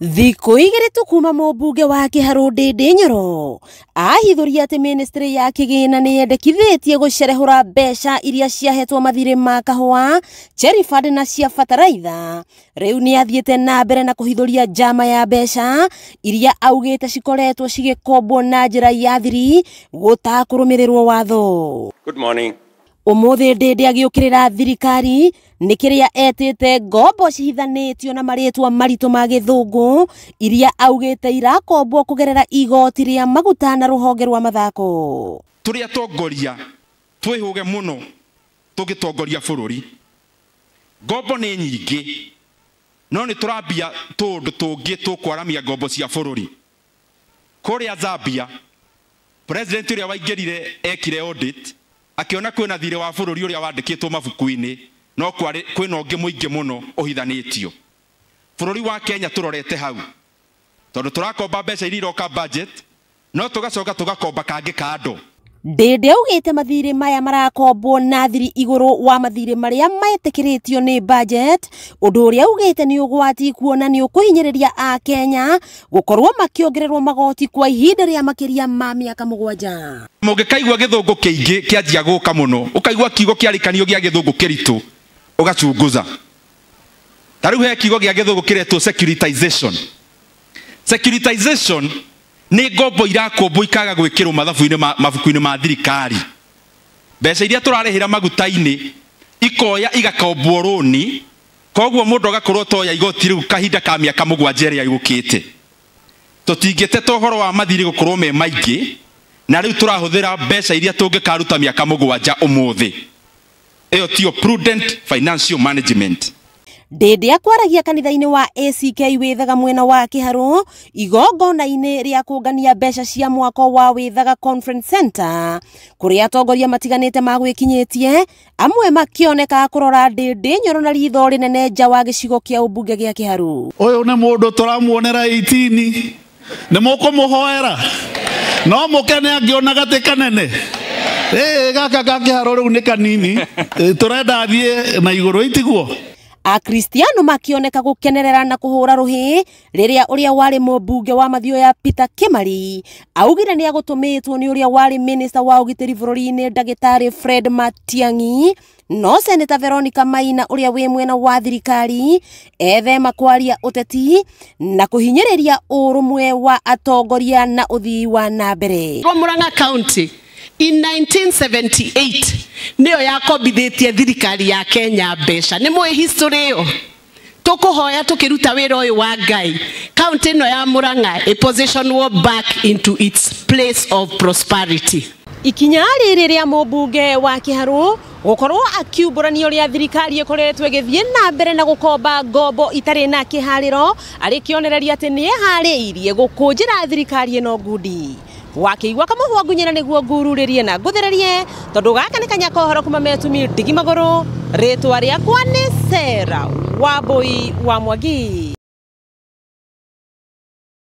Thikũ igĩrĩ tu kuma mũmbunge wa Kĩharũ Ndĩndĩ Nyoro ahithũria atĩ ministry ya kĩgĩna nĩ yendekithĩtie gũcerehũra mbeca iria ciahetwo mathirĩ ma kahũa, cherry fund na cia bataraitha. Rĩu nĩ athiĩte na mbere na kũhithũria njama ya mbeca iria augĩte cikoretwo cigĩkombwo na njĩra ya thiri gũtakũrũmĩrĩrwo watho. Good morning. Ũmũthĩ Ndĩndĩ agĩũkĩrĩra thirikari nĩ kĩrĩa etĩte ngombo cihithanĩtio na marĩtwa maritũ ma gĩthũngũ iria augĩte irakombwo kũgerera igoti rĩa maguta na rũhonge rwa mathako. Tũrĩ atongoria twĩhũge mũno tũgĩtongoria bũrũri. Ngombo nĩ nyingĩ no nĩ tũrambia tũũndũ tũngĩ tũkwaramia ngombo cia bũrũri. Kũrĩa Zambia president ũrĩa waingĩrire ekire audit akiona kwĩna thirĩ wa bũrũri ũrĩa wandĩkĩtwo mabuku-inĩ no kwĩna ũngĩ mũingĩ mũno ũhithanĩtio. Bũrũri wa Kenya tũrorete hau tondũ tũrakomba mbeca iria iroka budget no tũgacoka tũgakomba kangĩ kando. Ndĩndĩ augĩte mathirĩ maya marakombwo na thiri igũrũ wa mathirĩ marĩa metĩkĩrĩtio nĩ budget, ũndũ ũrĩa augĩte nĩ ũgwati kuona nĩ ũkũhinyĩrĩria Akenya gũkorwo makĩongererwo magoti kwa ihinda rĩa makĩria ma mĩaka 7. Mũngĩkaigua gĩthũngũ kĩingĩ kĩanjia gũka mũno, ũkaigua kiugo kĩarĩkanio gĩa gĩthũngũ kĩritũ ũgachunguza. Ta rĩu he kiugo gĩa gĩthũngũ kĩretwo securitization. Securitization nĩ ngombo irakombwo ikaga gwĩkĩrwo mathabu-inĩ mabuku-inĩ ma thirikari. Mbeca iria tũrarĩhĩra maguta-inĩ ikoya igakombwo rũni, koguo mũndũ agakorwo toya igoti rĩu kahinda ka mĩaka 7 ĩrĩa yũkĩte. Tũtingĩteta ũhoro wa mathirĩ gũkorwo me maingĩ, na rĩu tũrahũthĩra mbeca iria tũngĩkaruta mĩaka 7 ũmũthĩ. Ĩyo tiyo prudent financial management. Ndĩndĩ akwaragia kanitha-inĩ wa ACK Wĩthaga mwena wa Kĩharũ igongona-inĩ rĩa kũngania mbeca cia mwako wa Wĩthaga Conference Center kũrĩa atongoria matiganĩte magwĩkinyĩtie amwe makĩoneka kũrora Ndĩndĩ Nyoro na ritho rĩnene nja wa gĩcigo kĩa ũmbunge gĩa Kĩharũ. Ũyũ nĩ mũndũ tũramuonera 18 nĩ mũkũmũhoera no mũkene angĩona gatĩ kanene. Gaka ga Kĩharũ rĩu nĩ kanini, tũrenda athiĩ na igũrũ itiguo. Akristiano makĩoneka gũkenerera na kũhũra rũhĩ rĩrĩa ũrĩa warĩ mũmbunge wa Mathioya Peter Kimari augire nĩ agũtũmĩtwo nĩ ũrĩa warĩ minister wa ũgitĩri bũrũri-inĩ ndagĩtarĩ Fred Matiang'i, no Senator Veronica Maina ũrĩa wĩ mwena wa thirikari ethema kwaria ũteti na kũhinyĩrĩria ũrũmwe wa atongoria na ũthii wa na mbere. Murang'a County in 1978 nĩyo yakombithĩtie thirikari ya Kenya mbeca. Nĩ mũĩ history ĩyo. Tũkũhoya tũkĩruta wĩra ũyũ wa Ngai, county ĩno ya Murang'a ĩ-positionwo back into its place of prosperity. Ikinya rĩrĩ rĩa mũmbunge wa Kĩharũ gũkorwo akiumbũrania ũrĩa thirikari ĩkoretwo ĩgĩthiĩ na mbere na gũkomba ngombo itarĩ na kĩharĩro arĩ kĩonereria atĩ nĩ eharĩirie gũkũnjĩra thirikari ĩno ngundi. Wakĩigua kamũhwa ngunyĩra nĩguo ngururĩrie na ngũthererie tondũ gaka nĩ kanya kohoro kuma metumi ndigi magũrũ. Rĩtwa rĩakwa nĩ Sarah Wambui wa Mwangi.